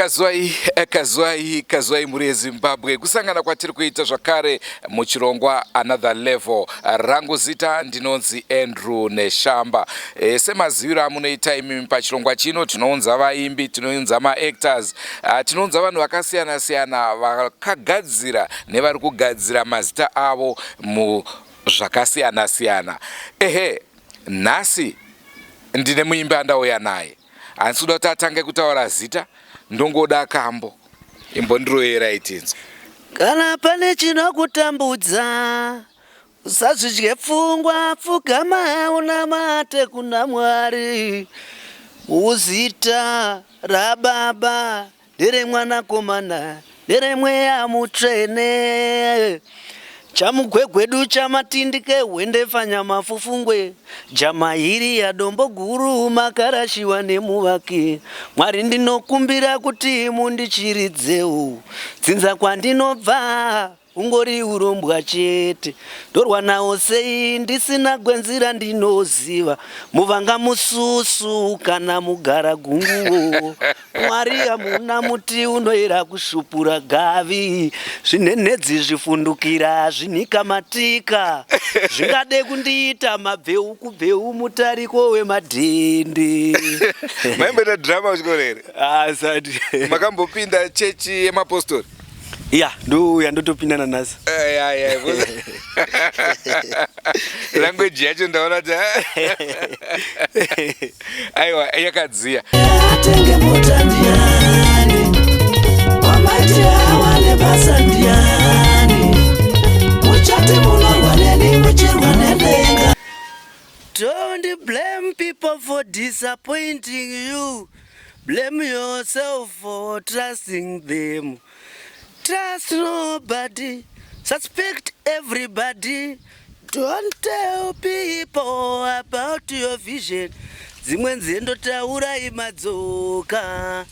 Kazwai, kazwai, kazwai mhuri yeZimbabwe, kusangana kwatiri kuita zvakare muchirongwa Another Level. Rangu zita ndinonzi Andrew Neshamba. Semaziviro amunoita imimi, pachirongwa chino tinounza vaimbi, tinounza maactors, tinounza vanhu vakasiyana siyana vakagadzira nevari kugadzira mazita avo muzvakasiyana siyana. Ehe, nhasi ndine muimbi andauya naye. Handisi kuda kuti atange kutaura zita, ndongoda kambo. Imbondiroyerai tinzwe. Kana pane chinokutambudza, usazvidye pfungwa, pfugama unamate kuna Mwari muzita raBaba, neremwanakomana, neremweya mutsvene. Chamugwegwedu, chamatindike, hwendefanyamafufungwe, jamahiriya, dombo guru makarashiwa nemuvaki. Mwari, ndinokumbira kuti mundichiridzewo. Dzinza kwandinobva ungori urombwa chete, ndorwa nawo sei ndisina gwenzi randinoziva, muvanga mususu kana mugara gunguo? Mwari, hamuna muti unoyera kushupura gavi. Zvinhenhedzi, zvifundukira, zvinika matika zvingade kundiita mabveu kubveu mutariko wemadhende. Maimboita drama kuchikoro here? Asati. Makambopinda chechi yemapostori? Ya, ndo yandotopinda nanhasi. Ya, language yacho ndaona kuti aiwa, yakadziya. Atenge mota ndiani? Wamaiti awane basa ndiani? Muchati munorwa neni, muchirwa nedenga. Don't blame people for disappointing you, blame yourself for trusting them. Trust nobody, suspect everybody. Don't tell people about your vision. Dzimwe nzendo taurai madzoka.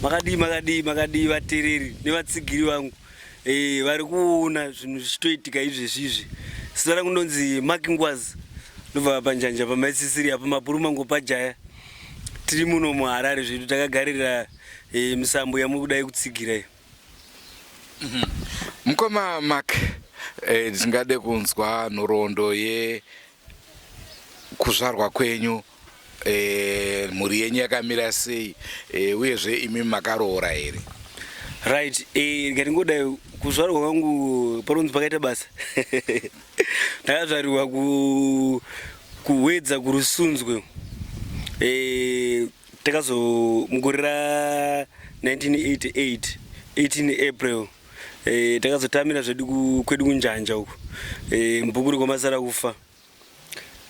Makadii, makadii, makadii vateereri nevatsigiri vangu vari kuona zvinhu zvichitoitika izvezvi izvi? Zita rangu ndonzi Mark Ngwazi, ndobva panjanja pamaisisiri apa, mabhuru pajaya. Tiri muno muHarare zvedu, takagarira misambo yamuri kudai kutsigira iyi. Mukoma Mark, ndingade kunzwa nhoroondo yekuzvarwa kwenyu, mhuri yenyu yakamira sei, uyezve imi makaroora here? Right, ngatingodai kuzvarwa kwangu panonzi pakaita basa. Ndakazvarirwa kuWedza, kuRusunzwe. Takazo mugore ra 1988, 18 April. Takazotamira zvedu kwedu kunjanja uku, mubhuku rikwamasara kufa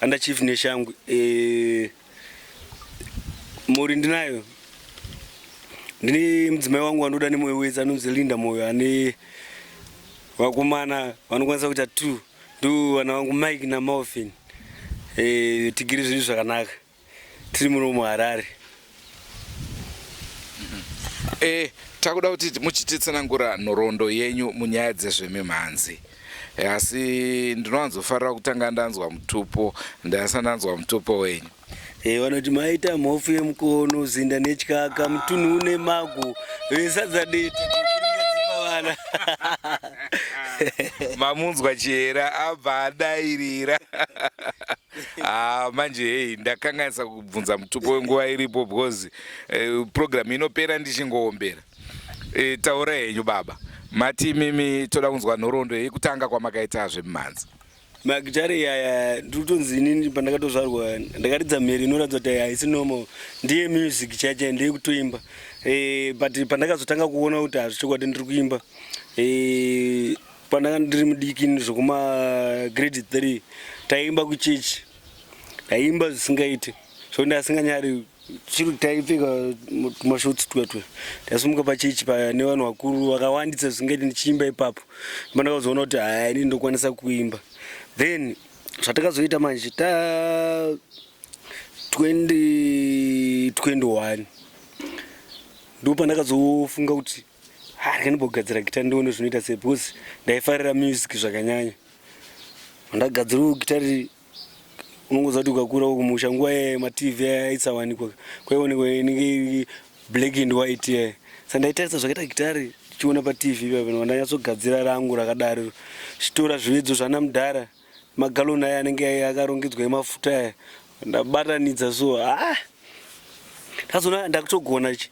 anda Chief Neshangwe. Mhuri ndinayo, ndine mudzimai wangu wanoda nemwoyo wese, anonzi Linda Moyo. Ane vakomana vanokwanisa kuita two, ndo vana vangu Mike naMalvin. Tigiri zvinhu zvakanaka, tiri muno muHarare. Takuda kuti muchititsanangura nhoroondo yenyu munyaya dzezvemimhanzi, asi ndinowanzofarira kutanga ndanzwa mutupo. Ndasa ndanzwa mutupo wenyu. Vanoti maita mhofu yemukono, zinda netyaka, mutunhu une mago vesadza dete vana. Mamunzwa Chihera abva adairira. Ah, manje hei, ndakanganisa kubvunza mutupo wenguva iripo because program inopera ndichingoombera. Taura henyu baba. Mati imimi toda kunzwa nhoroondo yekutanga kwamakaita zvemimhanzi. Magitare aya, ndiri kutonzi inini pandakatozvarwa ndakaridza mhere inoratidza kuti haisi normal, ndiye music chaichai, ndeye kutoimba. But pandakazotanga kuona kuti hazvichokwadi ndiri kuimba, pandanga ndiri mudiki zvekuma grade 3, taiimba kuchechi, ndaimba zvisingaiti so ndasinganyari chiro. Taipfeka tumashorts twatwe, taisimuka pachechi pane vanhu vakuru vakawandisa zvisingaiti, ndichiimba ipapo. Pandakazoona kuti haya, ini ndokwanisa kuimba. Then zvatakazoita manje ta 2021, ndo pandakazofunga kuti ha, ndikanimbogadzira gitari ndione zvinoita sei, because ndaifarira music zvakanyanya. Ndagadzirawo gitari. Unongoziva kuti ukakura kumusha, nguva yemaTV aisawanikwa, kwaionekwa inenge black and white. Saka ndaitarisa zvakaita gitare tichiona paTV ipapo ndanyatsogadzira rangu rakadaro. Chitora zvivedzo zvana mudhara magaloni aya anenge akarongedzwa emafuta aya ndabatanidza so ah ndazoona ndakutogona chi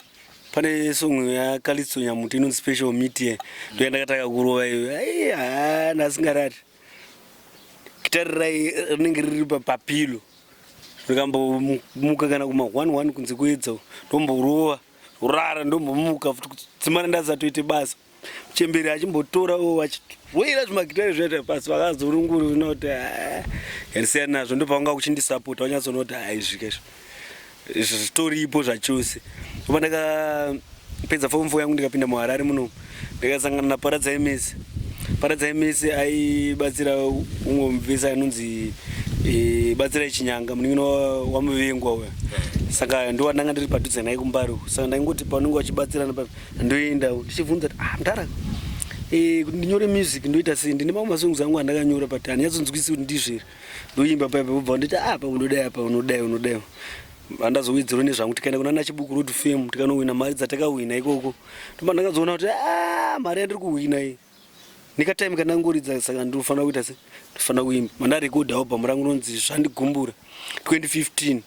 pane song yaKalitso Nyamuti inonzi Special Meat ye ndo yandakatanga kurova iyo. Ai ha ndasingarari gitare rai rinenge riri papilo ndikambomuka kana kuma 1 1 kunze kuedza ndomborova rara ndombomuka futi kudzimara ndasatoite basa muchembere achimbotora vachiwira zvimagitare zvaita pasi vakazorunguruna kuti yandisiyana nazvo ndopavanga kuchindisapota vanyatsoona kuti haizvika izvo izvo zvitoripo zvachose. Ndopa ndakapedza form 4 yangu ndikapinda muHarare muno ndikasangana naParadzai Mesi. Paradzai Mesi aibatsira umwe muvesi anonzi Batsirai Chinyanga munin'ina waMuvengwa uya. Saka ndowandanga ndiri padhuze naye kuMbare uku. Saka ndaingoti paunenge wachibatsirana pa ndoenda ndichibvunza kuti ah mdara kuti ndinyore music ndoita sei, ndine mamwe masongs angu andakanyora but handinyatsonzwisisi kuti ndizvo here. Ndoimba paipa vobva vanditi ah apa unodai apa unodai unodai. Andazowedzerwa nezvangu tikaenda kuna Chibuku Road Fame tikanowina mari dzatakawina ikoko. Ndopa ndakazoona kuti ah mari yandiri kuwina iyi nekatime kandangoridza saka ndinofanira kuita se ndofanira kuimba. Mandarekodha album rangu rinonzi Zvandigumbura 2015.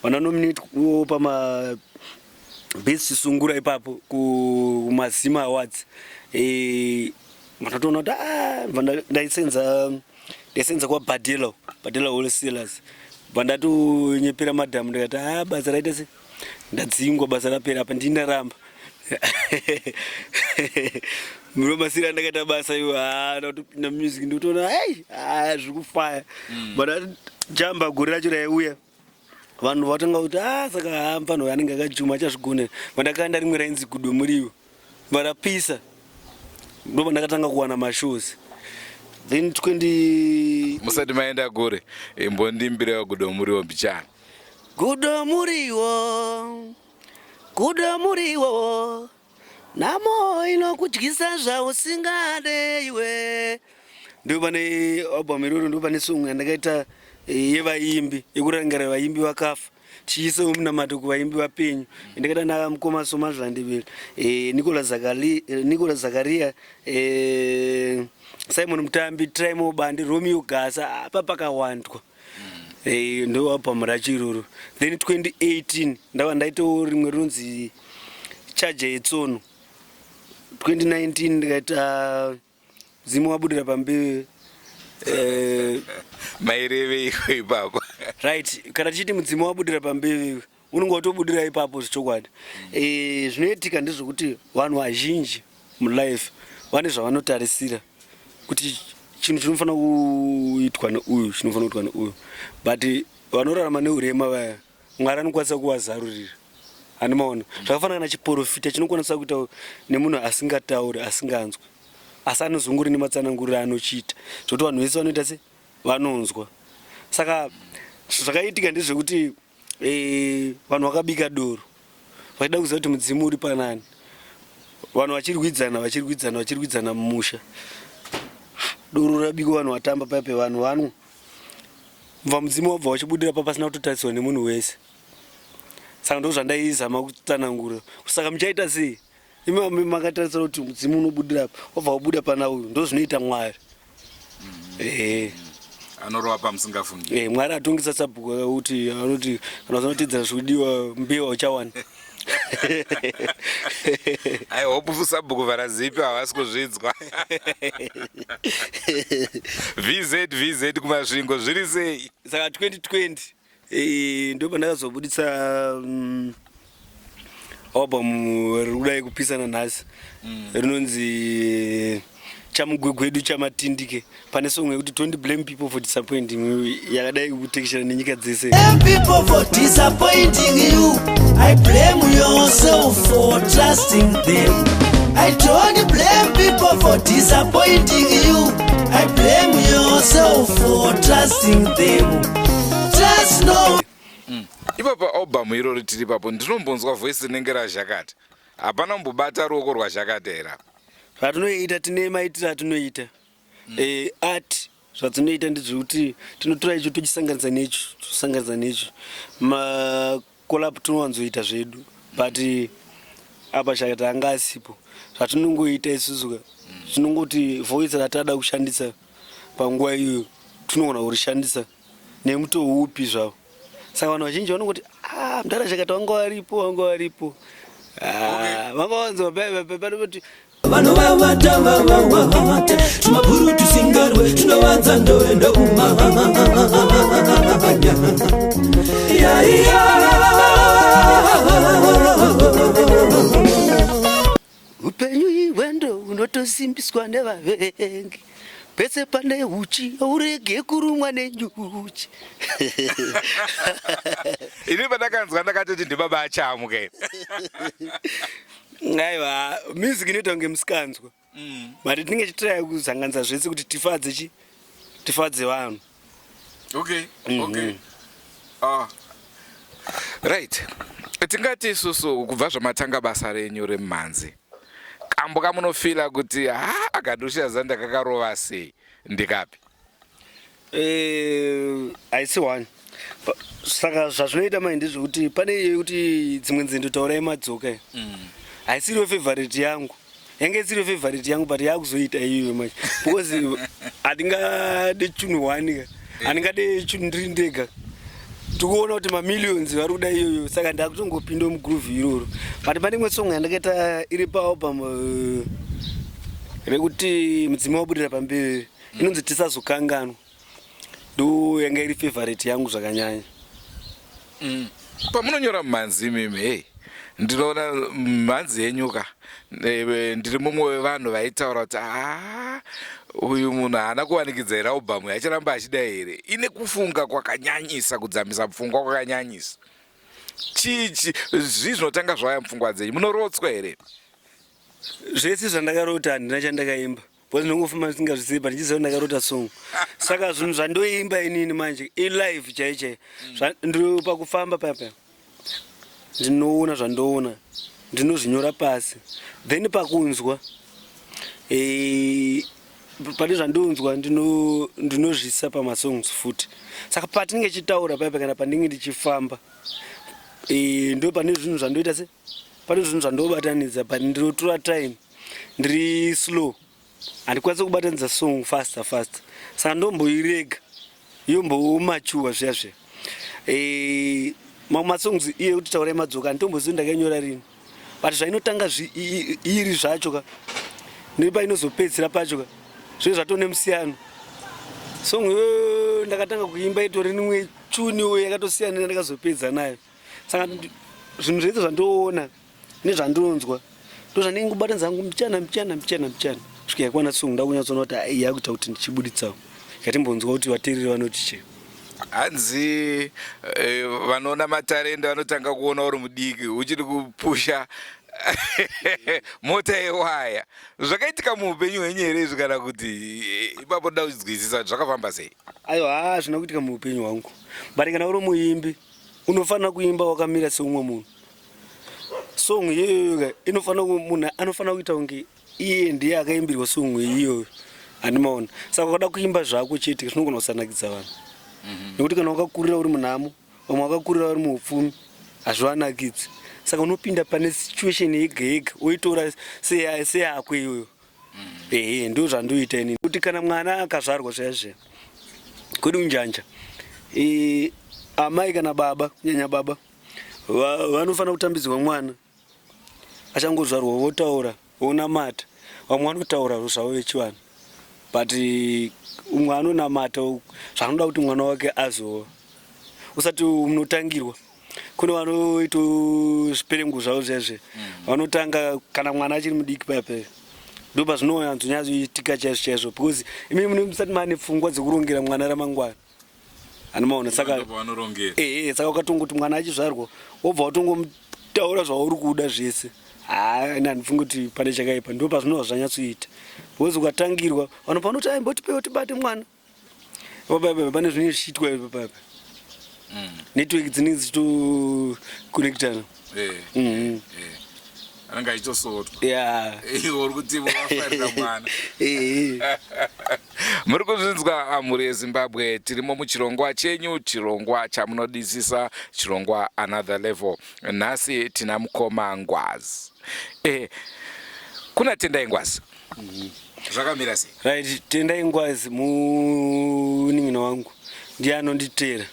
Vandanominate pama Best Sungura ipapo kumaZima Awards. Ndatoona kuti ah ndaisenza kwa Badelo, Badelo Wholesalers. Bandatonyepera madam ndikati ah basa raita se ndadzingwa basa rapera apa ndini ndaramba. Munomasira ndakaita basa iwo ah ndakutopinda music ndikutoona hey ah zviri kufaya. But jamba gore racho raiuya vanhu vatanga kuti ah saka ah mfana uyu anenge akajuma achazvigonera. Vandakaenda rimwe rainzi Gudo Muriwo varapisa ndopa ndakatanga kuwana mashows then 20 Musati maenda kure, imbondimbirawo Gudo Muriwo mbichana. Gudo muriwo, gudo muriwo, nhamo inokudyisa zvausingade iwe. Ndo pane album iroro, ndo pane song yandakaita yevaimbi, yekurangarira vaimbi vakafa, tichiisawo munamato kuvaimbi vapenyu. Ndakaita namukoma Soma Zlandebele, Nicolas Zakaria, Simon Mutambi, Trimo Bandi, Romeo Gasa, apa pakawandwa. Ndo album racho iroro. Then 2018 ndava ndaitawo rimwe rinonzi Charger yeTsono. 2019 ndikaita Mudzimu wabudira pamberi. Maireveiko ipapo? Right, kana tichiti mudzimu wabudira pamberi unenge watobudira ipapo zvechokwadi. Zvinoitika ndezvekuti vanhu vazhinji mulife vane zvavanotarisira kuti chinhu chinofanira kuitwa neuyu chinofanira kuitwa neuyu, but vanorarama neurema vaya Mwari anokwanisa kuvazarurira. Handimaona zvakafanana na chiporofita chinokwanisa kuita nemunhu asingatauri asinganzwi, asi anozongori nematsananguriro anochiita zvekuti vanhu vese vanoita se vanonzwa. Saka zvakaitika ndezvekuti vanhu vakabika doro vachida kuziva kuti mudzimu uri panani, vanhu vachirwidzana vachirwidzana vachirwidzana mumusha. Doro rabikwa vanhu vatamba paya pevanhu vanwa, bva mudzimu wabva wachibudira pa pasina kutotariswa nemunhu wese. Saka ndo zvandaizama kutsanangura. Saka muchaita sei imi makatarisira kuti mudzimu unobudira apa wabva wabuda pana uyu? Ndo zvinoita Mwari. Anorova pamusingafungi. Mwari atongesa sabhuku kuti anoti kana usanotedzera zvikudiwa mbewa uchawana. I hope sabhuku varazipi havasi kuzvidzwa. VZ VZ kuMasvingo zviri sei? Saka 2020 ndo pandakazobuditsa album riri kudai kupisana nhasi, rinonzi Chamugwegwedu Chamatindike. Pane song yekuti Don't Blame People for Disappointing You yakadai kutekeshera nenyika dzese. Blame people for disappointing you. I blame yourself for trusting them. I don't blame people for disappointing you. I blame yourself for trusting them. Trust no. Ipapo album irori tiri ipapo ndinombonzwa voice rinenge raZhakata. Hapana kumbobata ruoko rwaZhakata here apa? Zvatinoita tine maitiro atinoita. Art zvatinoita ndezvekuti tinotora icho tochisanganisa necho, tosanganisa necho. Macollab tinowanzoita zvedu, but Apa Shakata anga asipo. Zvatinongoita isusu ka, tinongoti voice ratada kushandisa panguva iyoyo tinogona kurishandisa nemutoo upi zvavo. Saka vanhu vazhinji vanongoti ah, mdara Shakata vanga varipo, vanga varipo. Ah, vanga vanzwa panoti Vanovavata vavavavata tumabhuru tusingarwe tunovanza ndoenda kumanya yaiya. Upenyu ihwendo hunotosimbiswa nevavengi. Pese pane huchi haurege kurumwa nenyuchi. Ini pandakanzwa ndakatoti ndibaba achamu ke. Aiwa, music inoita kunge musikanzwa. But tinenge tichitraya kuzanganisa zvese kuti tifadze chi tifadze vanhu. Okay. Ah. Right. Tingati isusu kubva zvamatanga basa renyu remumhanzi. Kambo kamunofila kuti ha akadusha zanda kakarova sei ndikapi? Haisi one. Saka zvazvinoita mai ndezvekuti pane iyo yekuti dzimwe nzendo taurai madzoka. Haisiriyo favorite yangu. Yange isiriyo favorite yangu but yakuzoita iyoyo manje. Because handingade chinhu one ka. Handingade chinhu ndiri ndega. Tikuona kuti mamillions vari kuda iyoyo saka ndakutongopinda mugroove iroro. But pane imwe song yandakaita iri paalbum rekuti mudzimai wabudira pamberi inonzi Tisazokanganwa. Ndo yanga iri favorite yangu zvakanyanya. Pamunonyora mumhanzi imimi, hey, ndinoona mhanzi yenyu ka, ndiri mumwe wevanhu vaitaura kuti haa uyu munhu haana kuwanikidza here album acharamba achida here, ine kufunga kwakanyanyisa, kudzamisa pfungwa kwakanyanyisa. Chii zvii zvinotanga zvauya mupfungwa dzenyu? Munorotswa here? Zvese zvandakarota handina chandakaimba. Because ndongofuma ndisingazvizivi but ndichiziva ndakarota song. Saka zvinhu zvandoimba inini manje ilive chai chai. Ndiri pakufamba paya paya. Ndinoona zvandoona. Ndinozvinyora pasi. Then pakunzwa pane zvandonzwa ndinozviisa pamasongs futi. Saka patinenge tichitaura paya paya kana pandinenge ndichifamba ndo pane zvinhu zvandoita se pane zvinhu zvandobatanidza but ndinotora time ndiri slow, handikwanisi kubatanidza song faster faster, saka ndomboirega yombomachuwa zviya zviya. Mamwe masongs iye kuti taurai madzoka handitombozivi ndakainyora rini, but zvainotanga iri zvacho ka nepainozopedzisira pacho ka zvinenge zvatone musiyano. Song iyoyo ndakatanga kuimba itori nimwe tune yakatosiyana nendakazopedza nayo. Saka zvinhu zvese zvandoona nezvandinonzwa ndozvandinenge kubatanidza hangu mbichana mbichana mbichana mbichana kusvika yakwana song. Ndakunyatsoona kuti ai yakuita kuti ndichibuditsawo, ngatimbonzwa kuti vateereri vanoti chii. Hanzi vanoona matarenda vanotanga kuona uri mudiki uchiri kupusha mota yewaya. Zvakaitika muupenyu hwenyu here izvi, kana kuti ipapo ndoda kuchinzwisisa kuti zvakafamba sei? Aiwa, haa, zvina kuitika muupenyu hwangu, but kana uri muimbi unofanira kuimba wakamira seumwe munhu. Song iyoyo ka inofanira munhu anofanira kuita kunge iye ndiye akaimbirwa song iyoyo, handimaona. Saka ukada kuimba zvako chete zvinogona kusanakidza vanhu, nekuti kana wakakurira uri munhamo, vamwe vakakurira vari muupfumi, hazvivanakidzi. Saka unopinda pane situation yega yega woitora seyako iyoyo. Ehe, ndo zvandoita inini. Kuti kana mwana akazvarwa zviya zviya kwedu unjanja, amai kana baba, kunyanya baba, vanofanira kutambidzwa mwana achangozvarwa, votaura, vonamata. Vamwe vanotaura zvavo vechivanhu, but umwe anonamata zvaanoda kuti mwana wake azova. Usati unotangirwa, kune vanoita zviperengo zvavo zviya zviya, vanotanga kana mwana achiri mudiki paya paya. Ndo pazvinonyatsoitika chaizvo chaizvo, because imi mune musati maane pfungwa dzekurongera mwana ramangwana, handimaona. Saka ehe, saka ukatongoti mwana achizvarwa wobva watongotaura zvauri kuda zvese, haa, ini handifungi kuti pane chakaipa. Ndo pazvinova zvanyatsoita, because ukatangirwa vanhu panoti ai mbotipewo tibate mwana papa, pane zvinenge zvichiitwa ipo papa, network dzinenge dzichitokonektana. Anenge achitosotwa. Ya. Iwe uri kuti wafarira mwana. Ehe. Muri kuzvinzwa, mhuri yeZimbabwe, tirimo muchirongwa chenyu, chirongwa chamunodisisa, chirongwa Another Level. Nhasi tina mukoma Ngwazi. Eh, kuna Tendai Ngwazi zvakamira sei? Right, Tendai Ngwazi munin'ina wangu, ndiye anonditeera.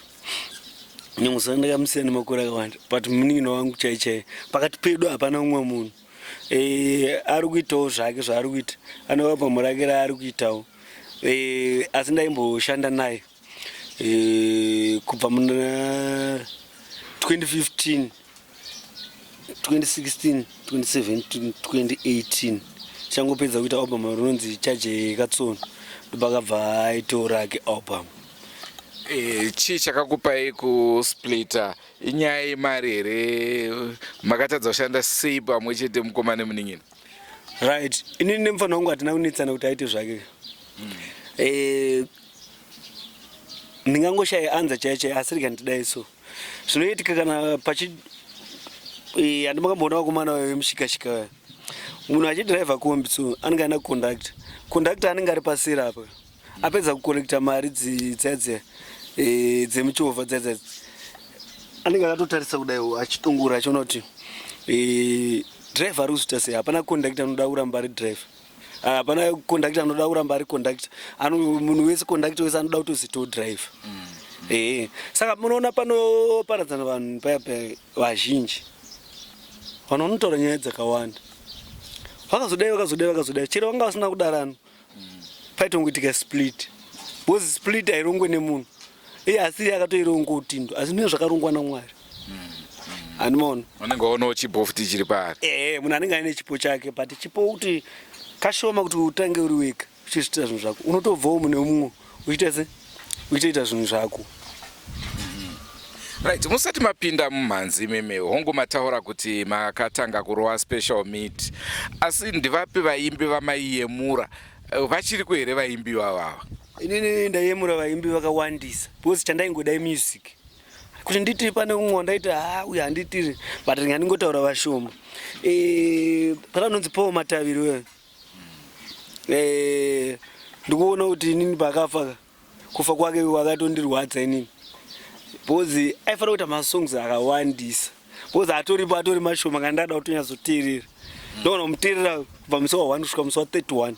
Nyangwe ndakamusiya nemakore akawanda, but munin'ina wangu chai chai. Pakati pedu hapana umwe munhu. Ari kuitawo zvake zvaari kuita, anova pamwe rake raari kuitawo. Asi ndaimboshanda naye kubva muna 2015, 2016, 2017, 2018. Changopedza kuita album rinonzi Chaje Katsono, ndopakabva aitawo rake album. Chii chakakupai kusplita? Inyaya yemari here? Makatadza kushanda sei pamwe chete, mukoma nemunin'ina? Right, inini nemufana wangu hatina kunetsana kuti aite zvake. Ndingangoshaya anza chaiyo chaiyo, asi rega ndidai. So zvinoitika kana pachi handimakamboona vakomana vemushikashika, munhu achidhiraivha kombi, so anenge aina conductor. Conductor anenge ari paseri apa, apedza kucollecta mari dziya dziya dzemuchovha dziya dziya, anenge akatotarisa kudai achitungura, achiona kuti driver ari kuzviita sei. Hapana conductor anoda kuramba ari driver, hapana conductor anoda kuramba ari conductor. Munhu wese, conductor wese anoda kutozitawo driver. Ehe, saka munoona panoparadzana vanhu paya paya, vazhinji vanhu vanotaura nyaya dzakawanda, vakazodai, vakazodai, vakazodai. Chero vanga vasina kudarano, paitongoitika split, because split hairongwe nemunhu iye, asi iye akatoironga utindo, asi ndine zvakarongwa naMwari, handimaona? Unenge waonawo chipo futi chiri paari. Ehe, munhu anenge aine chipo chake, but chipo kuti kashoma kuti utange uri wega uchizviitira zvinhu zvako. Unotobvawo mune mumwe uchiita se uchitoita zvinhu zvako. Right, musati mapinda mumhanzi meme, hongu mataura kuti makatanga kurova Special Meat, asi ndivapi vaimbi vamaiyemura? Vachiriko here vaimbi vavava? Inini ndaiyemura vaimbi vakawandisa, because chandaingoda imusic. Kuti nditi pane umwe wandaiti, ha, uyu handitiri, but ndingangotaura vashoma. Pana anonzi Paul Mataviri weyo. Ndikuona kuti inini pakafa, kufa kwake kwakatondirwadza inini, because aifanira kuita masongs akawandisa, because atoripo atori mashoma. Kana ndada kutonyatsoteerera, ndogona kumuteerera kubva musi wa1 kusvika musi wa31,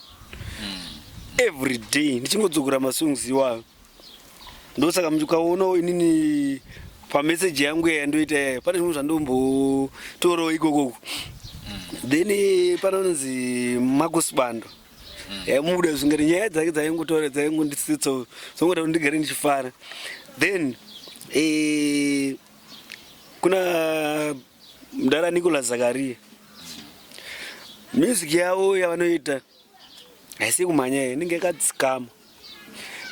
every day ndichingodzokera masongs iwayo. Ndosaka mukaonawo inini pameseji yangu yandoita yayo, pane zvimwe zvandombotorawo ikokoko. Then pane unonzi Marcus Bando, yaimuda zvingati nyaya dzake dzaingotaura dzaingonditsitsawo, dzongoita kuti ndigare ndichifara. Then kuna mudara Nicolas Zakaria, music yavo yavanoita haisi kumhanya, inenge yakadzikama.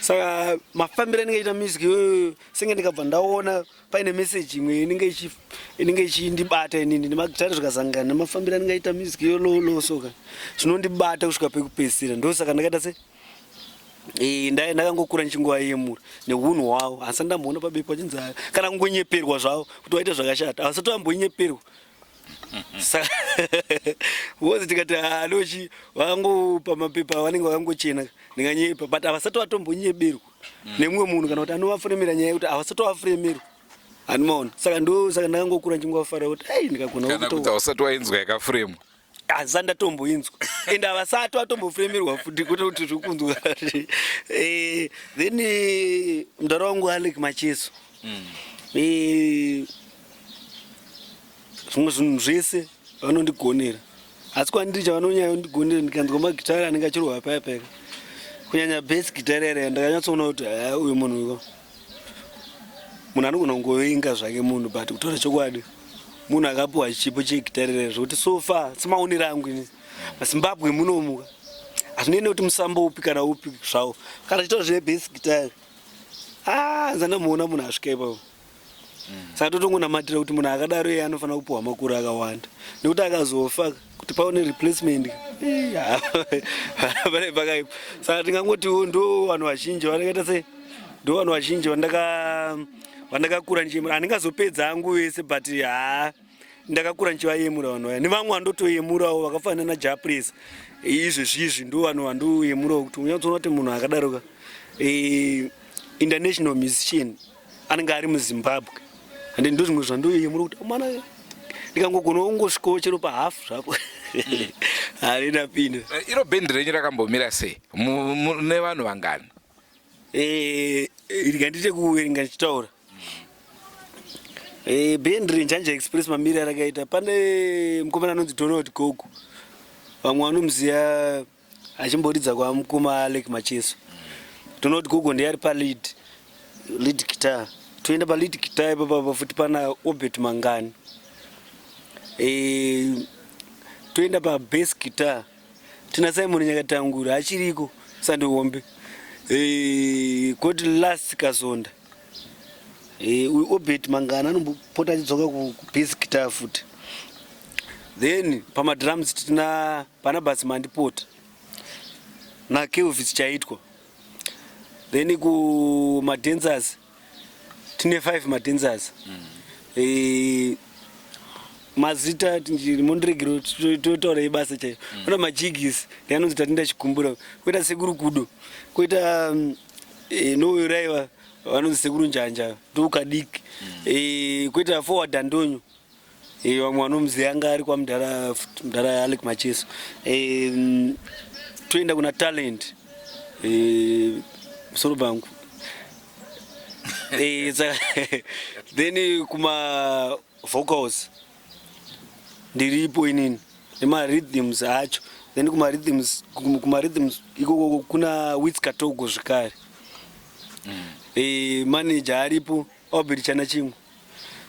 Saka mafambiro anenge aita music iyoyo, senge ndikabva ndaona paine message imwe inenge ichindibata inini, nemagitari zvikasangana nemafambiro anenge aita music iyo low low, soka zvinondibata kusvika pekupedzisira. Ndosaka ndakaita se ndakangokura ndichingovayemura neunhu hwavo. Handisati ndamboona pabepa achinzi kana kungonyeperwa zvavo kuti waita zvakashata, havasati vambonyeperwa. Saka vozi tikati anochi vakangopa mapepa vanenge vakangochena, ndinganyepa, but havasati vatombonyeberwa nemumwe munhu, kana kuti anovafuremera nyaya yekuti havasati vafuremerwa, handimaona? Saka ndo saka ndakangokura ndichingovafarira kuti ai, ndikagona Kana kuti hausati wainzwa yakafuremwa? Handisati ndatomboinzwa, ende havasati vatombofuremerwa futi, kwete kuti zviri kunzwa. Then mudhara wangu Alec Macheso, zvimwe zvinhu zvese vanondigonera, asi kwandiri chavanonyanya kundigonera, ndikanzwa magitari anenge achirohwa paya paya, kunyanya bass gitari ere, ndakanyatsoona kuti haya, uyu munhu uyu munhu anogona kungovenga zvake munhu, but kutaura chokwadi munhu akapiwa chipo chegitari rere, zvokuti so far semaonero angu ini, maZimbabwe munomuka hazvinei nekuti musambo upi kana upi zvawo, kana chitaura zvebass gitari, ah, nzandamuona munhu asvika ipapo. Saka totongonamatira kuti munhu akadaro iye anofanira kupiwa makore akawanda, nekuti akazofa, kuti paone replacement, pane pakaipa. Saka tingangotiwo ndo vanhu vazhinji vanakaita sei, ndo vanhu vazhinji vandakakura ndichiyemura. Handingazopedza hangu vese, but haa, ndakakura ndichivayemura vanhu vaya, nevamwe vandotoyemurawo vakafanana naJah Prayzah izvezvizvi, ndo vanhu vandoyemurawo, kuti unyatsoona kuti munhu akadaroka, international musician anenge ari muZimbabwe, ande ndo zvimwe zvandoyemura kuti mana Ndikangogona kungosvikawo chero pahafu zvapo, hari ndapinda. Iro bhendi renyu rakambomira sei? Mune vanhu vangani? Rikandite kuverenga ndichitaura. Bhendi reNjanja Express, mamiri arakaita, pane mukomana anonzi Donald Gogo, vamwe vanomuziva achimboridza kwamukoma Alec Macheso. Donald Gogo ndiye ari palead, lead guitar. Toenda palead guitar ipapapa futi pana Obert Mangani. Toenda pabass guitar tina Simon Nyakatangura, achiriko sandihombe. Koti Last Kazonda. Uyu Obert Mangani anombopota achidzoka kubass guitar futi. Then pamadrums tina Barnabas Mandipota naKelvis Chaitwa. Then kumadancers tine 5 madancers. Mazita mondiregero totaura ibasa chaiyo. Kuna majigis ndianonzi Tatinda Chikumbura, koita Sekuru Kudo, koita Noweraiva vanonzi Sekuru Njanja ndokadiki. Koita Forward Andonyo, vamwe vanomuziva anga ari kwamudhara, mudhara Alec Macheso. Toenda kuna Talent, musoro bangu. Then kuma vocals ndiripo inini nemarhythms acho. Then kumarhythms ikoko kuna Wits Katogo zvekare. Manager aripo Albert Chana Chimwe.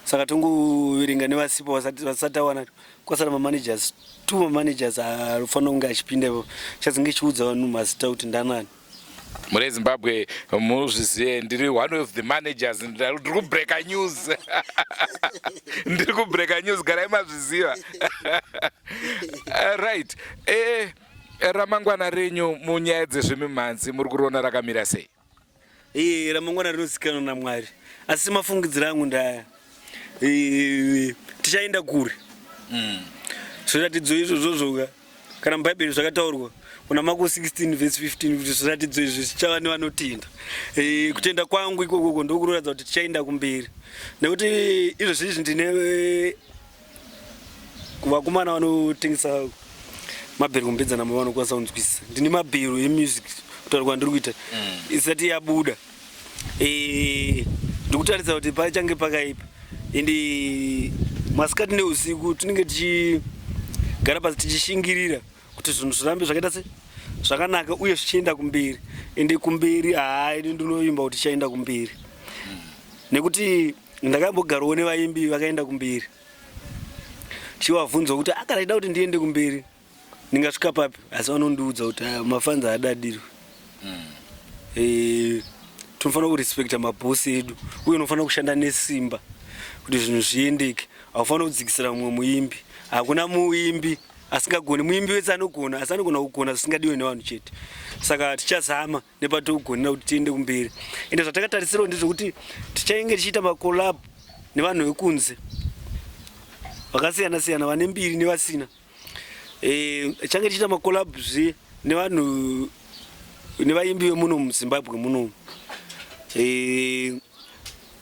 Saka tongoverenga nevasipo vasati awana, kwasara mamanagers, two mamanagers anofanira kunge achipinda ipapo. Chadzinge chiudza vanhu mazita kuti ndanani. Mune Zimbabwe muzvizive, ndiri one of the managers. Ndiri kubreaka news, ndiri kubreaka news, garai mazviziva. Right, ramangwana renyu munyaya dzezvemimhanzi muri kuriona rakamira sei? Ramangwana rinozikanwa naMwari, asi mafungidziro angu ndaya, tichaenda kure. Zviratidzo izvozvozvoka kana muBhaibheri zvakataurwa kuna Mako 16 vhesi 15 kuti zviratidzo izvi zvichava nevanotenda. Kutenda kwangu ikokoko ndokunoratidza kuti tichaenda kumberi, nekuti izvozvi izvi ndine vakomana vanotengesa mabhero kumbedzana, vanokwanisa kunzwisisa. Ndine mabhero emusic kutaura kwandiri kuita isati yabuda. Ndikutaridza kuti pachange pakaipa, ende masikati neusiku tinenge tichigara pasi tichishingirira kuti zvinhu zvirambe zvakaita se zvakanaka uye zvichienda kumberi. Ende kumberi, haa, ini ndinovimba kuti tichaenda kumberi, nekuti ndakambogarawo nevaimbi vakaenda kumberi, tichivabvunza kuti akana chida kuti ndiende kumberi ndingasvika papi, asi vanondiudza kuti, "Ah, mafanzi haadadirwi." Tinofanira kurespekta mabhosi edu, uye unofanira kushanda nesimba kuti zvinhu zviendeke. Haufanira kudzikisira mumwe muimbi. Hakuna muimbi asingagoni, muimbi wese anogona, asi anogona kugona zvisingadiwe nevanhu chete. Saka tichazama nepatogonera kuti tiende kumberi. Ende zvatakatarisirawo ndezvekuti tichainge tichiita macollab nevanhu vekunze vakasiyana siyana, vane mbiri nevasina. Change tichiita macollab zve nevanhu, nevaimbi vemuno muZimbabwe munomu.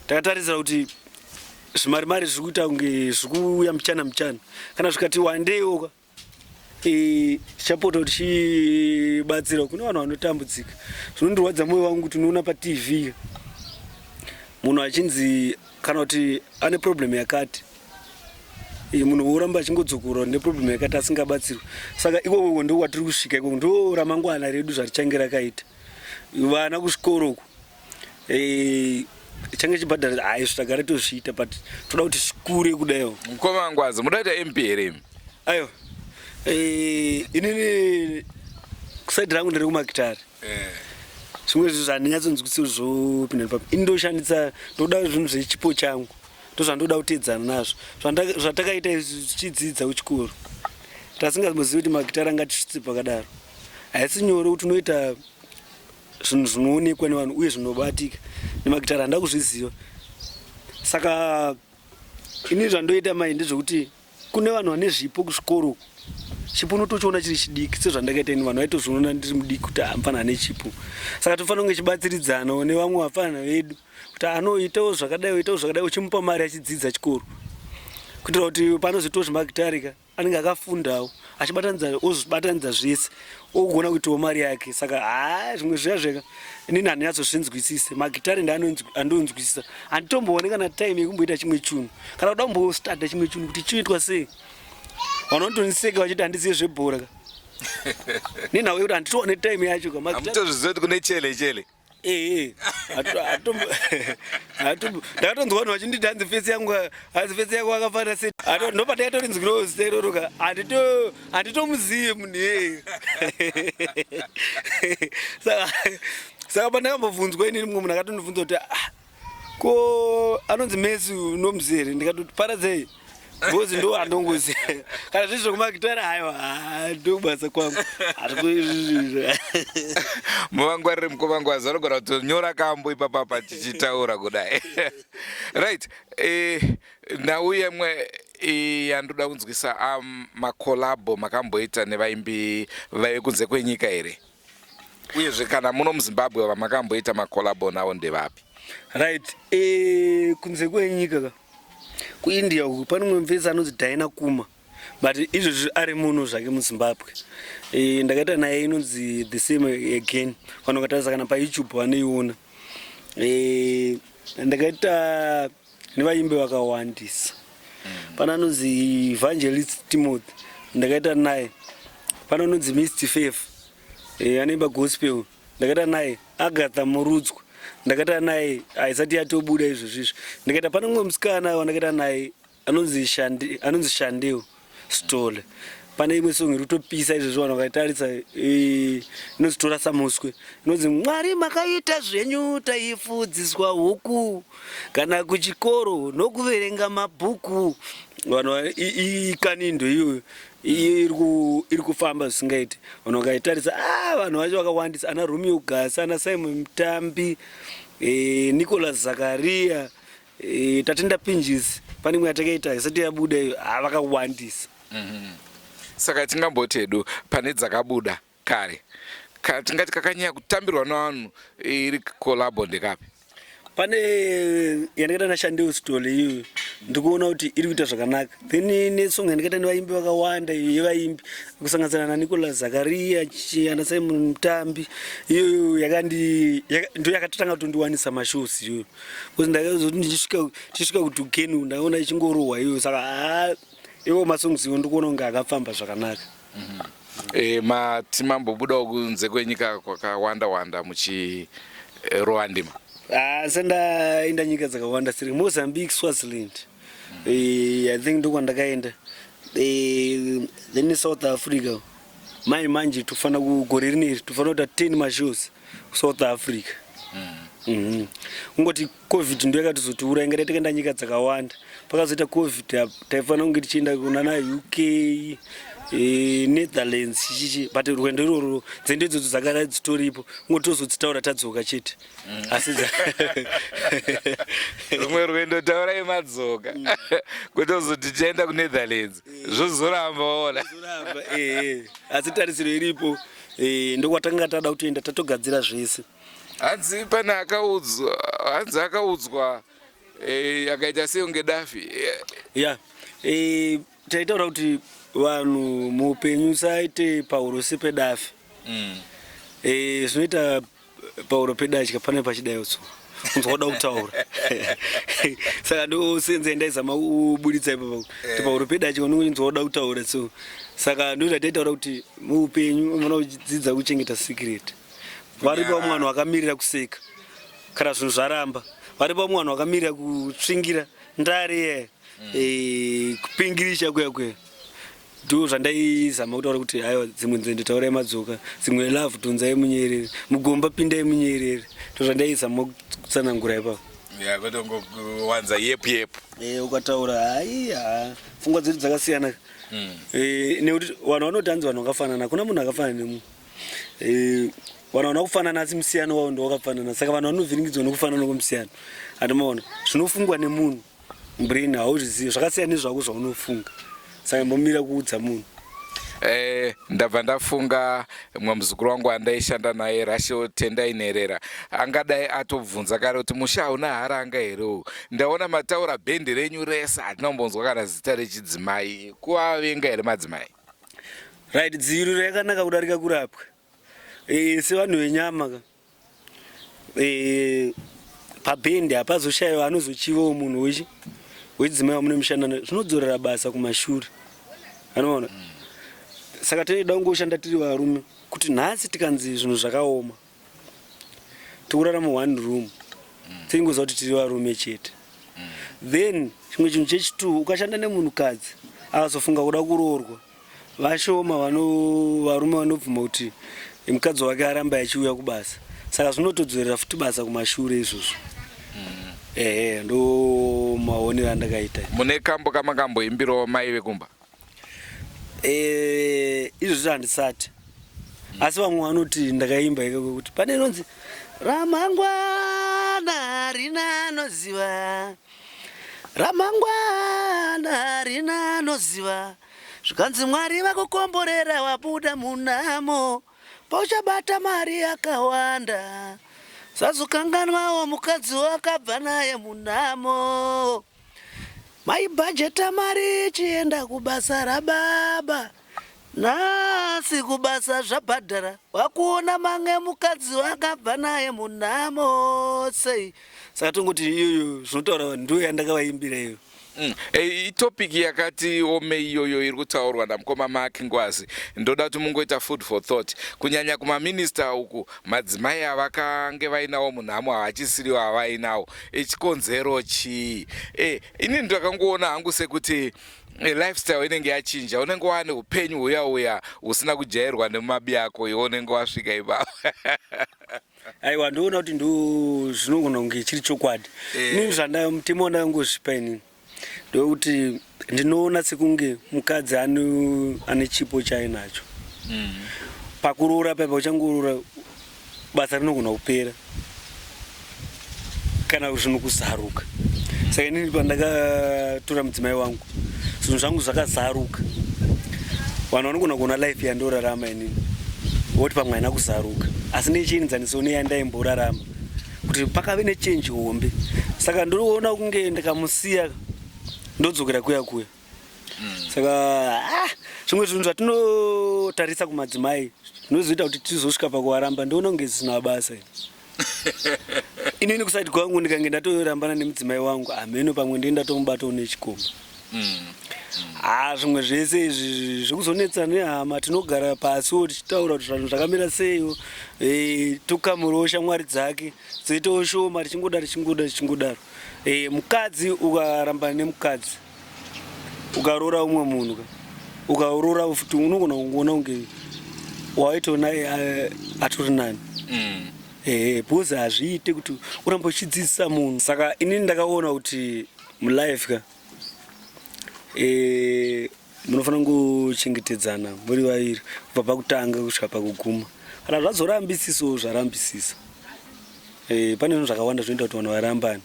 Takatarisira kuti zvimarimari zviri kuita kunge zviri kuuya muchana muchana, kana zvikati wandeiwo, tichapota tichibatsira kune vanhu vanotambudzika. Zvinondirwadza mwoyo wangu kuti unoona paTV munhu achinzi kana kuti ane problem yakati, munhu woramba achingodzokorora neproblem yakati asingabatsirwi. Saka ikoko ndo kwatiri kusvika, ikoko ndo ramangwana redu zvarichange rakaita. Vana kuzvikoro uku, change chibhadhara, hai, zvitagara tozviita, but toda kuti zvikure kudaiwo. Mukoma Ngwazi, muda kuita MP here imi? Aiwa, inini kuside rangu ndiri kumagitari. Zvimwe zvinhu zvandinyatsonzwisisa kuti zvopinda papi, ini ndoshandisa, ndoda zvinhu zvechipo changu, ndozvandoda kuteedzana nazvo. Zvatakaita izvi tichidzidza kuchikoro, tasingambozivi kuti magitari angatisvitse pakadaro. Haisi nyore kuti unoita zvinhu zvinoonekwa nevanhu uye zvinobatika nemagitari, handa kuzviziva. Saka ini zvandoita mai ndezvekuti kune vanhu vane zvipo kuzvikoro uku, chipo unotochiona chiri chidiki, sezvandakaita ini, vanhu vaitozviona ndiri mudiki kuti amufana ane chipo. Saka tofanira kunge chibatsiridzanawo nevamwe vafana vedu kuti anoitawo zvakadai, oitawo zvakadai, uchimupa mari achidzidza chikoro. Kuitira kuti panozoitawo zvemagitare ka anenge akafundawo achibatanidza ozvibatanidza zvese ogona kuitawo mari yake. Saka haa zvimwe zviya zveka inini handinyatsozvinzwisise. Magitare ndoanonzwisisa. Handitomboone kana time yekumboita chimwe chunhu. Kana kuda kumbostarta chimwe chunhu kuti chinoitwa sei. Vanhu vanotoniseka vachiti handizive zvebhora ka. Nenhau yekuti handitoone time yacho ka. Hamutozvizive kuti kune chele chele. Ehe, ndakatonzwa vanhu vachinditi hanzi fesi yangu hanzi fesi yangu akafanira se ndopandakatorinzwirawo zita iroro ka handitomuzive munhu iyeye. Saka saka pandakambobvunzwa inini mumwe munhu akatondibvunza kuti ah, ko anonzi Messi unomuziva here? Ndikatoti paradzei because ndo andongoziva kana zviri zvekumagitara haiwa ndobasa kwangu hatikuizvizvizvo. Muvangwarire mukoma Ngwazi vanogona kutonyora kambo ipapapa tichitaura kudai. Right, nhau yemwe yandoda kunzwisa makolabho makamboita nevaimbi vekunze kwenyika here? Uyezve kana muno muZimbabwe vamakamboita makolabho navo ndevapi? Right, kunze kwenyika ka kuIndia uku pane mumwe mufesi anonzi Diana Kuma, but izvozvi ari muno zvake muZimbabwe. Ndakaita naye inonzi The Same Again, vanhu vakatarisa kana paYouTube vanoiona. Ndakaita nevaimbi vakawandisa. Pane anonzi Evangelist Timothy, ndakaita naye. Pane anonzi Misty Faith, anoimba gospel, ndakaita naye. Agatha Murudzwa, ndakaita naye, haisati yatobuda izvozvi izvi. Ndikaita pane mumwe musikana wandakaita naye anonzi Shandi, anonzi Shandeo Stole. Pane imwe song iri kutopisa izvozvi vanhu vakaitarisa, inonzi Tora Samuswe, inonzi Mwari makaita zvenyu taifudziswa huku kana kuchikoro nokuverenga mabhuku. Vanhu ikanindo iyoyo iri kufamba zvisingaiti. Vanhu vakaitarisa, vanhu vacho vakawandisa, ana Romeo Gasa, ana Simon Mutambi, Nicholas Zakaria, Tatenda Pinjisi, pane imwe yatakaita isati yabuda iyo, vakawandisa. Saka tingamboti hedu pane dzakabuda kare, tingati kakanyanya kutambirwa nevanhu iri collabo ndekapi? Pane yandakaita naShandeo Stole iyoyo, ndikuona kuti iri kuita zvakanaka. Then nesong yandakaita nevaimbi vakawanda iyo yevaimbi kusanganisira naNicholas Zakaria, ana Simon Mutambi, iyoyo ndo yakatotanga kutondiwanisa mashows iyoyo. Because ndakazoti ndichisvika kuDukeni ndakaona ichingorohwa iyoyo, saka iwo masongs iwo ndikuona kunge akafamba zvakanaka. Mati mambobudawo kunze kwenyika kwakawanda wanda muchirova ndima? Sendaenda nyika dzakawanda siri Mozambique, Swaziland. I think ndokwandakaenda. Then South Africa. Mai manje tofana kugore rineri tofana kuita 10 mashows kuSouth Africa. Kungoti COVID ndo yakatozotiuraya, ingadai takaenda nyika dzakawanda. Pakazoita COVID taifanira kunge tichienda kunana UK, Netherlands chichichi, but rwendo irworwo nzendo idzodzo dzakara dzitoripo, kungoti tozodzitaura tadzoka chete. Asi rumwe rwendo taurai madzoka, kwete kuzoti tichaenda kuNetherlands zvozoramba waona. Zvozoramba, asi tarisiro iripo, ndokwatanga tada kutoenda tatogadzira zvese. Hanzi pane akaudzwa, hanzi akaudzwa akaita sei kunge dafi. Ya, taitaura kuti vanhu muupenyu saite pauro sepedafi. Zvinoita pauro pedatya pane pachidaiwo unzwa kuda kutaura. Saka ndosenze ndaizama kuburitsa ipapo kuti pauro pedatya unonzwa kuda kutaura. So saka ndo zvataitaura kuti muupenyu unofanira kudzidza kuchengeta secret. Varipo vamwe vanhu vakamirira kuseka kana zvinhu zvaramba, varipo vamwe vanhu vakamirira kutsvingira ndare iye, kupingirisha kuya kuya. Ndo zvandaizama kutaura kuti haiwa, dzimwe nzendo taurai madzoka, dzimwe love dhonzai munyerere, mugomba pindai munyerere. Ndo zvandaizama kutsanangura ipapo. Ya, kwete kungowanza yepu yepu. Ukataura hai, ha, pfungwa dzedu dzakasiyana. Nekuti vanhu vanoti hanzi vanhu vakafanana, hakuna munhu akafanana nemunhu. Vanhu vanoda kufanana asi musiyano wavo ndowakafanana, saka vanhu vanovhiringidzwa nekufanana kwemusiyano. Handimaona zvinofungwa nemunhu brain hauzvizivi, zvakasiyana nezvako zvaunofunga, saka mbomira kuudza munhu. Eh, ndabva ndafunga mumwe muzukuru wangu andaishanda naye Rachel Tendai Nherera angadai atobvunza kare kuti musha hauna haranga here uyu. Ndaona mataura bhendi renyu rese hatina kumbonzwa kana zita rechidzimai. Kuvavenga here madzimai? Right, dziviriro yakanaka kudarika kurapwa. E, sevanhu venyama ka e, pabhendi hapazoshaiwa anozochivawo munhu wechi wechidzimai wamune mushandana zvinodzorera basa kumashure anoona mm. Saka tinoda kungoshanda tiri varume kuti nhasi tikanzi zvinhu zvakaoma tikurarama one room mm. Tingoziva kuti tiri varume chete mm. Then chimwe chinhu chechitwo, ukashanda nemunhukadzi akazofunga kuda kuroorwa, vashoma vano varume vanobvuma kuti mukadzi wake arambe achiuya kubasa, saka zvinotodzorera futi basa kumashure izvozvo mm. Ehe, ndo maonero andakaita. Mune kambo kamakamboimbirawo mai vekumba? Eh, izvozvo handisati, asi vamwe vanoti ndakaimba ikako kuti pane inonzi "Ramangwana harina anoziva, ramangwana harina anoziva." Zvikanzi Mwari vakukomborera wabuda munamo, pauchabata mari yakawanda sazokanganwawo mukadzi wakabva naye munamo. Maibhajeta mari ichienda kubasa rababa, nhasi kubasa zvabhadhara, wakuona mange mukadzi wakabva naye munamo sei. Saka tongoti iyoyo zvinotaura ndo yandakavaimbira iyo. E, itopic yakati omei iyoyo iri kutaurwa namukoma Mark Ngwazi. Ndoda kuti mungoita food for thought, kunyanya kumaminista uku, madzimai avakange vainawo munhamo havachisiriwo havainawo. Ichikonzero chii? E, ini ndakangoona hangu sekuti lifestyle inenge yachinja, unenge waane upenyu huya uya husina kujairwa nemumabi ako, iwe unenge wasvika ipapo. Aiwa, ndoona kuti ndo zvinogona kunge chiri chokwadi. Inini zvandayo mutemo wandakangozvipa inini ndokuti ndinoona sekunge mukadzi ane chipo chaainacho. Pakuroora paipa uchangoroora, basa rinogona kupera kana zvinhu kuzaruka. Saka inini pandakatora mudzimai wangu, zvinhu zvangu zvakazaruka. Vanhu vanogona kuona life yandorarama inini voti pamwe haina kuzaruka, asi nechienzaniso neyandaimborarama kuti pakave nechange hombe. Saka ndinoona kunge ndikamusiya ndodzokera kuya kuya. Saka zvimwe zvinhu zvatinotarisa kumadzimai zvinozoita kuti tizosvika pakuvaramba, ndoona kunge zvisina basa. Inini kuside kwangu ndikange ndatorambana nemudzimai wangu, hameno pamwe ndee ndatomubatawo nechikomba. Ha, zvimwe zvese izvi zvekuzonetsa nehama, tinogara pasiwo tichitaura kuti zvanhu zvakamira seiwo. Tokamurawo shamwari dzake dzoitawo shoma, tichingodaro tichingodaro tichingodaro. Mukadzi, ukarambana nemukadzi ukaroora umwe munhu ka, ukaroora futi unogona kungoona kunge waitoona atori nani. Ehe, because hazviite kuti uramba uchidzidzisa munhu. Saka inini ndakaona kuti mulife ka munofanira kuchengetedzana muri vaviri kubva pakutanga kusvika pakuguma. Kana zvazorambisisawo zvarambisisa. Pane zvinhu zvakawanda zvinoita kuti vanhu varambane,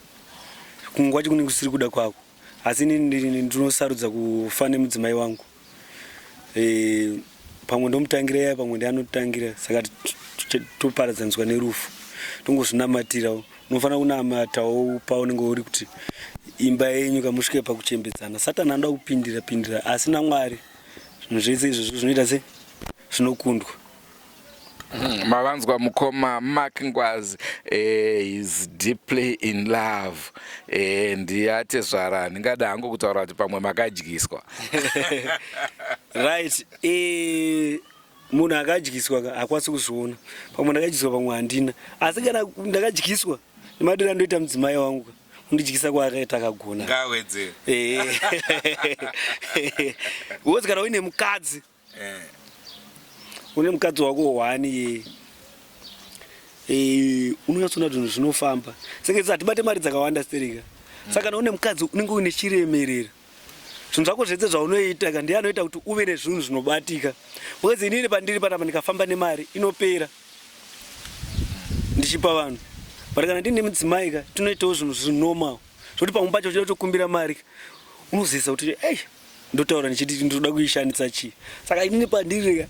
kumwe kwacho kunenge kusiri kuda kwako, asi inini ndinosarudza kufa nemudzimai wangu. Pamwe ndomutangira iye, pamwe ndianotangira, saka toparadzaniswa nerufu, tongozvinamatirawo. Unofanira kunamatawo paunenge uri kuti imba yenyu kamusvike pakuchembedzana. Satani anoda kupindira pindira, asi naMwari zvinhu zvese izvozvo zvinoita se zvinokundwa. Mavanzwa mukoma Mark Ngwazi, is deeply in love. Ndiyatezvara ndingada hangu kutaura kuti pamwe makadyiswa. Right, munhu akadyiswa ka hakwanisi kuzviona. Pamwe ndakadyiswa, pamwe handina, asi kana ndakadyiswa nemadiro andoita mudzimai wangu ka, kundidyisa kwaakaita akagona. Ngawedzere. Because kana uine mukadzi, une mukadzi wako hwani ye unonyatsoona kuti zvinhu zvinofamba. Senge hatibate mari dzakawanda stereka. Saka kana une mukadzi unenge uine chiremerera, zvinhu zvako zvese zvaunoita ka ndiye anoita kuti uve nezvinhu zvinobatika. Because inini pandiri panapa ndikafamba nemari inopera ndichipa vanhu, but kana ndine mudzimai ka tinoitawo zvinhu zviri normal, zvokuti pamwe pacho uchida kutokumbira mari ka unozivisa kuti ei. Ndotaura ndichiti ndinoda kuishandisa chii. Saka inini pandiri ka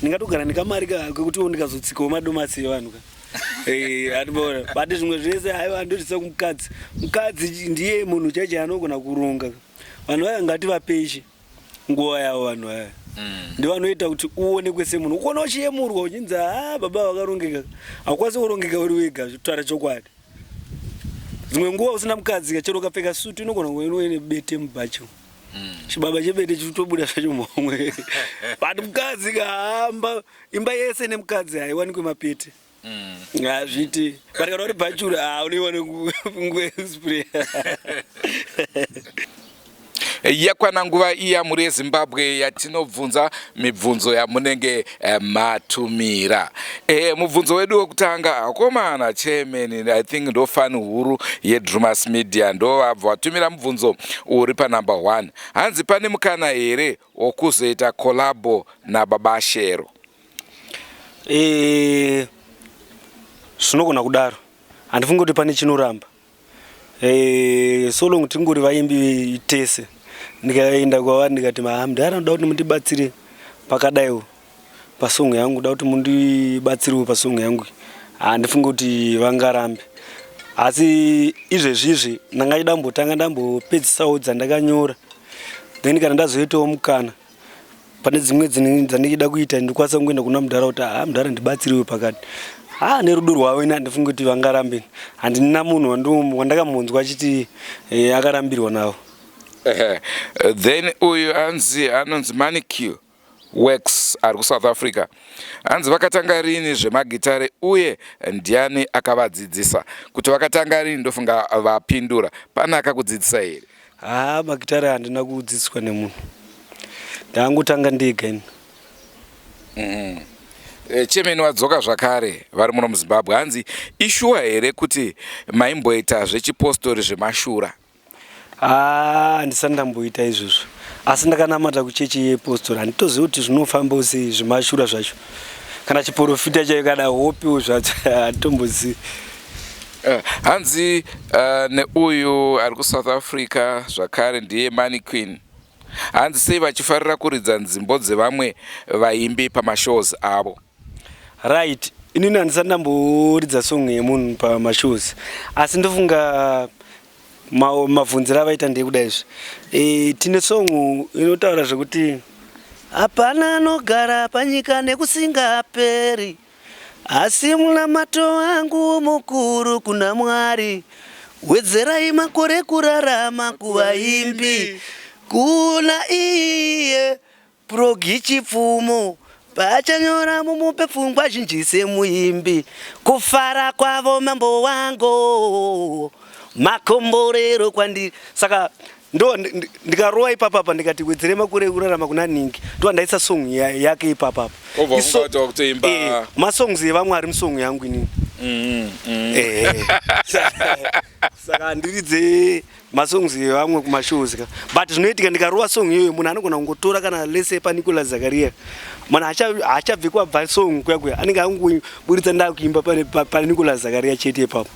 ndingatogara nekamari ka kekutiwo ndikazotsikawo madomasi evanhu ka. Eh, atibona. But zvimwe zvese haiwa ndozvisa kumukadzi. Mukadzi ndiye munhu chaiye anogona kuronga. Vanhu vaya ngativapei chi nguva yavo vanhu vaya. Ndivanoita kuti uonekwe semunhu. Ukaona uchiyemurwa uchinzi haa baba vakarongeka. Haukwanisi kurongeka uri wega kutaura chokwadi. Dzimwe nguva usina mukadzi chero ukapfeka sutu inogona kunge ine bete mubhachi. Chibaba chebete chitobuda zvacho muhomwe. But mukadzi kahamba imba yese nemukadzi haiwanikwe mapete. Hazviiti. But kana uri bhachura haa unoiwana nguva yekuspray. Yakwana nguva iya mhuri yeZimbabwe yatinobvunza mibvunzo yamunenge matumira. Mubvunzo wedu wekutanga, akomana chairman, I think ndo fan huru yeDrumas Media, ndo vabva vatumira mubvunzo uri panumber 1. Hanzi pane mukana here wokuzoita collabo naBaba Shero? Zvinogona kudaro, handifungi kuti pane chinoramba. So long tingori vaimbi tese, ndikaenda kwavari ndikati mudhara ndoda kuti mundibatsire pakadaiwo pasong yangu, ndoda kuti mundibatsirewo pasong yangu, handifungi kuti vangarambe. Asi izvezvizvi ndanga ndichida kumbotanga ndambopedzisawo dzandakanyora, then kana ndazoitawo mukana pane dzimwe dzandikida kuita ndikwanisa kungoenda kuna mudhara kuti haa mudhara ndibatsirewo pakati. Haa nerudo rwavo ini handifungi kuti vangarambe. Handina munhu wandakamunzwa achiti akarambirwa navo. Then uyu anzi anonzi Manicure Works ari kuSouth Africa. Hanzi vakatanga rini zvemagitare uye ndiani akavadzidzisa? Kuti vakatanga rini ndofunga vapindura. Pane akakudzidzisa here? Haa magitare handina kudzidziswa nemunhu. Ndangotanga ndega ini. Chairman wadzoka zvakare vari muno muZimbabwe. Hanzi ishuwa here kuti maimboita zvechipostori zvemashura? Haa handisati ndamboita izvozvo. Asi ndakanamata kuchechi yepostori, handitozivi kuti zvinofamba sei zvemashura zvacho. Kana chiporofita chaiyo kana hopiwo zvacho handitombozivi. Hanzi neuyu ari kuSouth Africa zvakare ndiye Money Queen. Hanzi sei vachifarira kuridza nzimbo dzevamwe vaimbi pamashows avo? Right, inini handisati ndamboridza song yemunhu pamashows, asi ndofunga mabvunziro avaita ndekuda izvi. Tine song inotaura zvekuti hapana anogara panyika nekusingaperi, asi munamato wangu mukuru kuna Mwari, wedzerai makore kurarama kuvaimbi, kuna iye Progi Chipfumo paachanyora mumupe pfungwa zhinji semuimbi, kufara kwavo mambo wangu makomborero kwandiri. Saka ndo ndikarova ipapapa ndikati wedzere makore ekurarama kuna Ningi, ndo andaisa song yake ipapapa. Obva ungati wakutoimba Masongs evamwe ari musong yangu inini. Saka handiridze masongs evamwe kumashows ka, but zvinoitika ndikarova song iyoyo munhu anogona kungotora kana lese paNicholas Zakaria, munhu haachabvi kwabva song kuya kuya, anenge angoburitsa ndakuimba paNicholas Zakaria chete ipapo.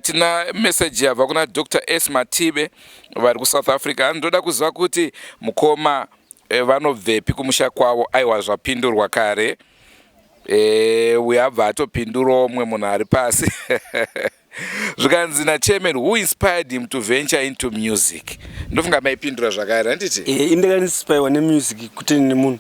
Tina message yabva kuna Dr S Matibe vari kuSouth Africa. Ndoda kuziva kuti mukoma vanobvepi kumusha kwavo. Aiwa zvapindurwa kare. Uyo abva atopindurawo mumwe munhu ari pasi. Zvikanzi nachairman, who inspired him to venture into music? Ndofunga maipindura zvakare, handiti? Ini ndakainspirwa nemusic kuti nemunhu.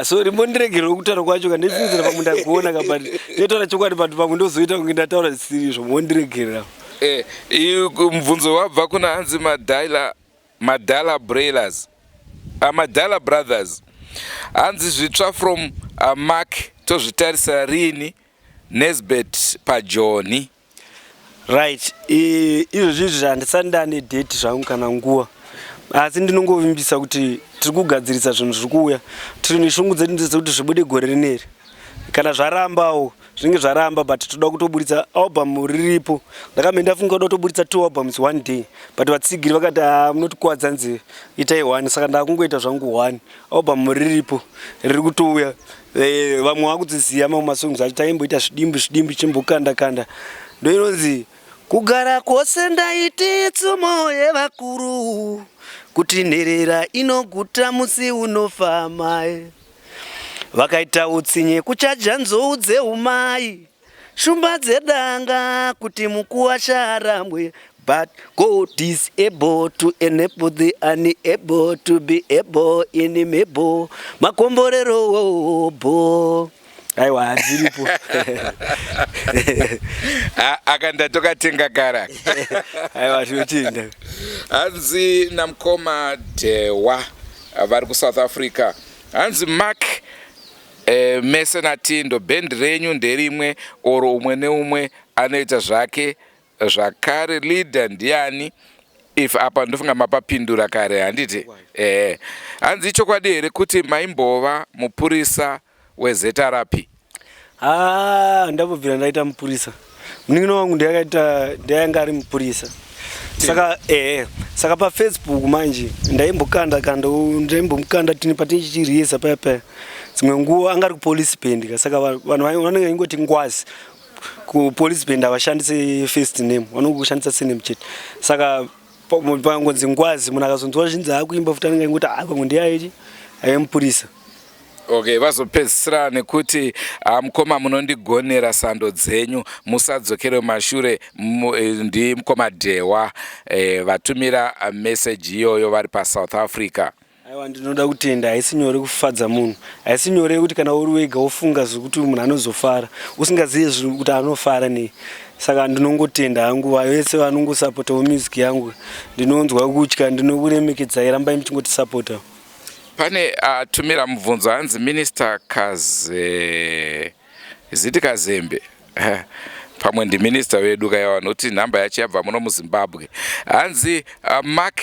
Sorry, mbondiregerera kutaura kwacho ka, ndifungidzira pamwe ndakuona ka, but ndinotaura chokwadi, but pamwe ndozoita kunge ndataura zvisiri izvo, mondiregerera. Mubvunzo wabva kuna hanzi Madala Brailers, Madala Brothers. Hanzi zvitsva from Mark tozvitarisa rini Nesbet paJoni? Right, izvozvi izvi handisati ndane date zvangu kana nguva, asi ndinongovimbisa kuti tiri kugadzirisa zvinhu zviri kuuya. Tiri neshungu dzedu dzekuti zvibude gore rineri. Kana zvarambawo zvinenge zvaramba, but toda kutoburitsa album riripo. Ndakambe ndafunga kuda kutoburitsa 2 albums one day, but vatsigiri vakati munotikuvadza nzeve, itai one. Saka ndakungoita zvangu one album riripo riri kutouya. Vamwe vakudziziva mamwe masongs acho, taimboita zvidimbu zvidimbu chimbokanda kanda, ndo inonzi Kugara kwose ndaiti tsumo yevakuru kuti nherera inoguta musi unofa mai. Vakaita utsinye kuchaja nzou dzeumai, shumba dzedanga kuti mukuwasha arambwe. But God is able to enable the unable to be able in mebo. Makomborero bo. Aiwa hadziripo. Aka ndatokatenga kara. Aiwa tinotenda. Hanzi namukoma Dhewa vari kuSouth Africa. Hanzi Mark mese naTindo band renyu nderimwe oro umwe neumwe anoita zvake zvakare leader ndiani? If apa ndofunga mapapindura kare handiti? Hanzi ichokwadi here kuti maimbova mupurisa weZRP? Ah, ndambobvira ndaita mupurisa. Munin'ina wangu ndiyakaita ndiyanga ari mupurisa. Saka saka pa Facebook manje ndaimbokanda kanda ndaimbomukanda tini patichiriyesa paya paya. Dzimwe nguva anga ari ku police band ka saka vanhu vanenge vachingoti Ngwazi. Ku police band havashandise first name, vanongoshandisa surname chete. Saka pangonzi Ngwazi munhu akazonzwa zvinzi akuimba futi anenge achingoti ah pamwe ndiye aive mupurisa. Okay, vazopedzisira nekuti mukoma munondigonera sando dzenyu musadzokere mashure. Ndi mukoma Dhewa vatumira message iyoyo vari paSouth Africa. Aiwa ndinoda kutenda, haisi nyore kufadza munhu. Haisi nyore kuti kana uri wega wofunga zvekuti munhu anozofara usingazivi kuti anofara nei. Saka ndinongotenda hangu vese vanongosapotawo music yangu. Ndinonzwa kutya, ndinokuremekedzai, rambai muchingotisapota. Pane atumira mubvunzo hanzi Minister Kaze ziti Kazembe pamwe ndiminista vedu kaiwa nokuti nhamba yacho yabva muno muZimbabwe. Hanzi Mark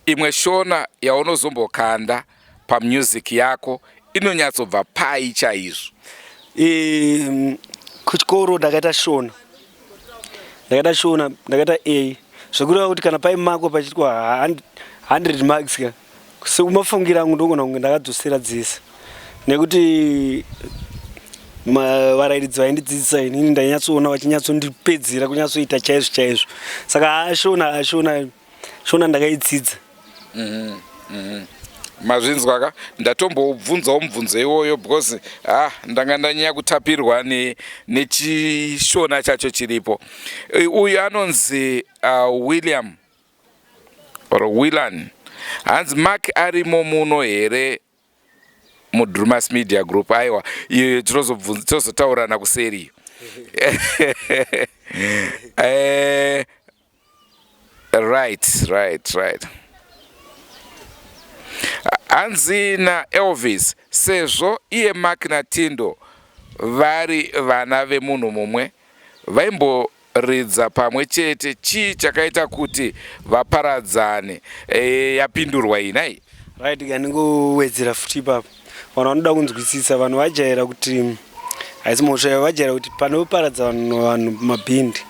imwe shona yaunozombokanda pamusic yako inonyatsobva pai chaizvo? Kuchikoro ndakaita shona. Ndakaita shona, ndakaita A. Zvekureva kuti kana paimakwa pachiitwa 100 marks ka. Sekumafungira angu ndogona kunge ndakadzosera dzese. Nekuti varairidzi vaindidzidzisa inini ndainyatsoona vachinyatsondipedzera kunyatsoita chaizvo chaizvo. Saka shona shona shona ndakaidzidza. Mazvinzwa ka? Ndatombobvunzawo mubvunzo iwoyo because ndanga ndanyanya kutapirwa nechishona chacho chiripo. Uyu anonzi William or Willan. Hanzi Mark arimo muno here muDrumas Media Group? Aiwa, iyo tinozotaurana kuseri. Right. Hanzi naElvis, sezvo iye Mark naTindo vari vana vemunhu mumwe vaimboridza pamwe chete, chii chakaita kuti vaparadzane? Yapindurwa iyi nai? Right, kandingowedzera futi ipapo. Vanhu vanoda kunzwisisa, vanhu vajaira kuti haisi mhosva, vajaira kuti panoparadza vanhu mabhendi,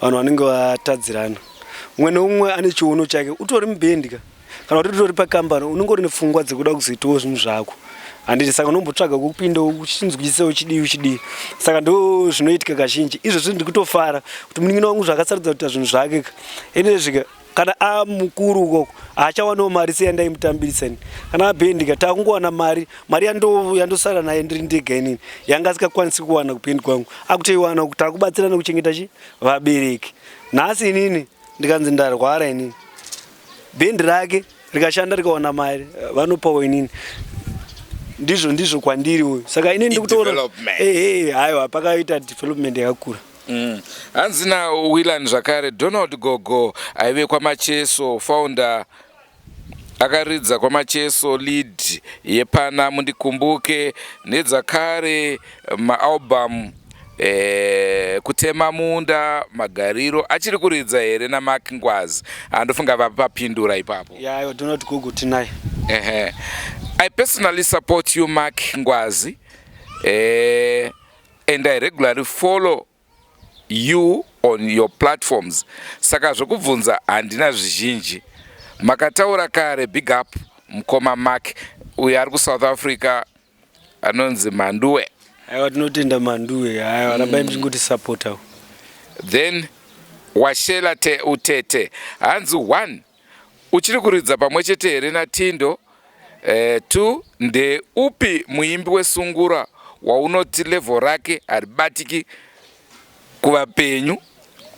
vanhu vanenge vatadzirana. Umwe neumwe ane chiono chake, utori mubhendi ka kana kuti utori pakambani unenge uri nepfungwa dzekuda kuzoitawo zvinhu zvako, handiti? Saka unombotsvaga kwekupinda uchinzwisisa uchidii uchidii. Saka ndo zvinoitika kazhinji. Izvozvi ndiri kutofara kuti munin'ina wangu zvakasarudza kuita zvinhu zvake ka. Ende zvika kana amukuru ukoko haachawanawo mari seyandaimutambirisa ini. Kana abhendi ka takungowana mari, mari yandosara naye ndiri ndega inini yanga asikakwanisi kuwana kubhendi kwangu akutoiwana, takubatsirana kuchengeta chi vabereki. Nhasi inini ndikanzi ndarwara inini, bhendi rake rikashanda rikawana mari vanopawo inini. Ndizvo kwandiri uyu. Saka inini ndikutoona haiwa pakaita development yakakura. Hanzi naWillan zvakare, Donald Gogo aive kwaMacheso founder, akaridza kwaMacheso lead yepana Mundikumbuke nedzakare maalbum Kutema Munda, Magariro. Achiri kuridza here naMark Ngwazi? Handofunga vapapindura ipapo. Yeah, Donald Gogo tinaye. I personally support you Mark Ngwazi and I regularly follow you on your platforms. Saka zvokubvunza handina zvizhinji. Makataura kare, big up mukoma Mark. Uyo ari kuSouth Africa anonzi Manduwe. Aiwa tinotenda Manduwe, aiwa rambai muchingotisapota. Then Washela te utete hanzi 1 uchiri kuridza pamwe chete here naTindo? 2 ndeupi muimbi wesungura waunoti level rake haribatiki kuvapenyu?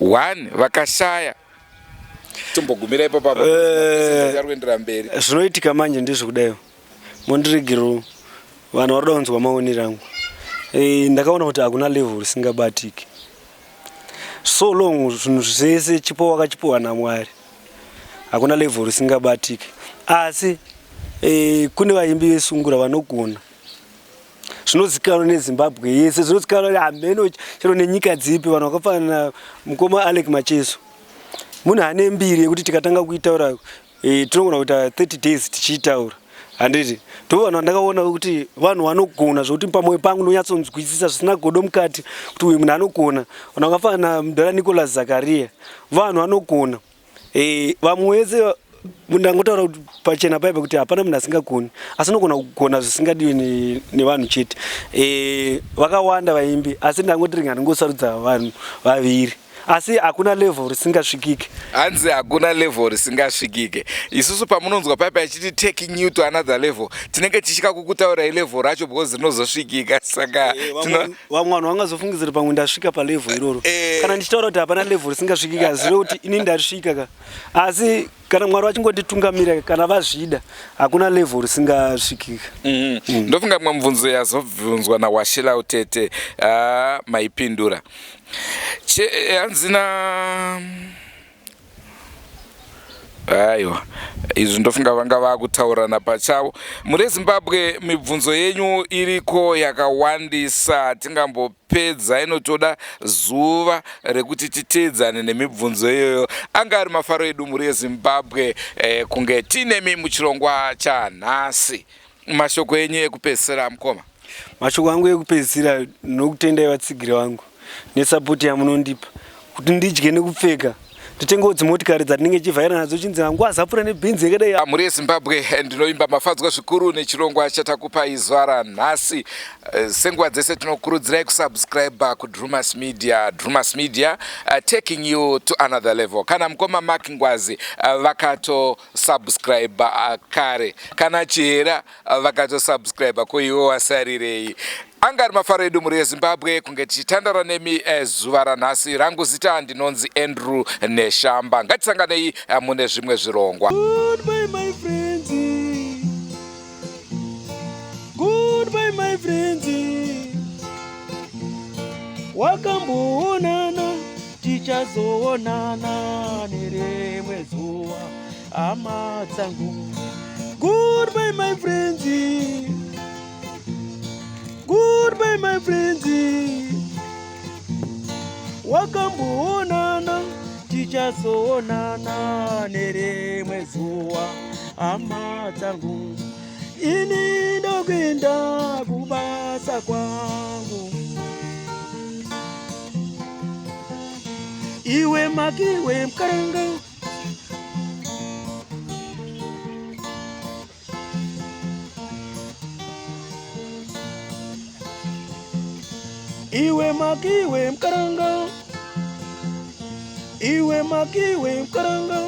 1 vakashaya. Tombogumira ipapo apo ari kuendera mberi. Zvinoitika manje ndezvekudaio, mondiregerero, vanhu vari kuda kunzwa maonero angu. Ndakaona kuti hakuna level risingabatiki, so long zvinhu zvese chipo wakachipiwa naMwari, hakuna level risingabatiki. Asi kune vaimbi vesungura vanogona, zvinozikanwa neZimbabwe yese, zvinozikanwa hameno chero nenyika dzipi. Vanhu vakafanana mukoma Alec Macheso, munhu ane mbiri yekuti tikatanga kuitaura tinogona kuita 30 days tichiitaura, handiti? Ndo vanhu vandakaona kuti vanhu vanogona, zvokuti pamwoyo pangu ndonyatsonzwisisa zvisina godo mukati kuti uyu munhu anogona. Vanhu vakafanana mudhara Nicholas Zakaria, vanhu vanogona. Vamwe vese ndangotaura kuti pachena paipa kuti hapana munhu asingagoni, asi unogona kugona zvisingadiwi nevanhu chete. Vakawanda vaimbi, asi ndangoti ringa ndingosarudza vanhu vaviri, asi hakuna level risingasvikike. Hanzi hakuna level risingasvikike. Isusu pamunonzwa paipa ichiti "taking you to another level", tinenge tichika kukutaurai level racho because rinozosvikika. Saka Vamwe vanhu vangazofungidzira pamwe ndasvika palevel iroro. Kana ndichitaura kuti hapana level risingasvikika, hazvireve kuti ini ndarisvika ka, asi kana Mwari vachingonditungamira, kana vazvida, hakuna level risingasvikika. Ndofunga mumwe mubvunzo yazobvunzwa naWashila Utete, maipindura. Hanzina aiwa, izvi ndofunga vanga vakutaurana pachavo. Muri Zimbabwe, mibvunzo yenyu iriko yakawandisa, tingambopedza, inotoda zuva rekuti titeedzane nemibvunzo iyoyo. Anga ari mafaro edu, mhuri yeZimbabwe, kunge tiinemi muchirongwa chanhasi. Mashoko enyu ekupedzisira, mukoma? Mashoko angu ekupedzisira, nokutendai vatsigiri vangu nesapoti yamunondipa kuti ndidye nekupfeka, nditengewo dzimotikari dzatinenge tichivhaira nadzo, chinzi hangu azapfura nebhinzi yakadai. Mhuri yeZimbabwe, ndinoimba mafadzwa zvikuru nechirongwa chatakupai zuva ranhasi. Senguva dzese tinokurudzirai kusubscribe kuDrumas Media. Drumas Media, taking you to another level. Kana mukoma Mark Ngwazi vakatosubscribe kare, kana Chihera vakatosubscribe, ko iwe wasarirei? Anga ari mafaro edu, mhuri yeZimbabwe, kunge tichitandara nemi zuva ranhasi. Rangu zita ndinonzi Andrew Neshamba. Ngatisanganei mune zvimwe zvirongwa. Goodbye, my friends. Goodbye, my friends. Wakamboonana, tichazoonana nerimwe zuva, hama dzangu. Goodbye, my friends. Goodbye, my friends. Wakamboonana, tichazoonana nerimwe zuva, hama dzangu. Ini ndokuenda kubasa kwangu. Iwe Makiwe Mukaranga. Iwe Makiwe Mukaranga. Iwe Makiwe Mukaranga.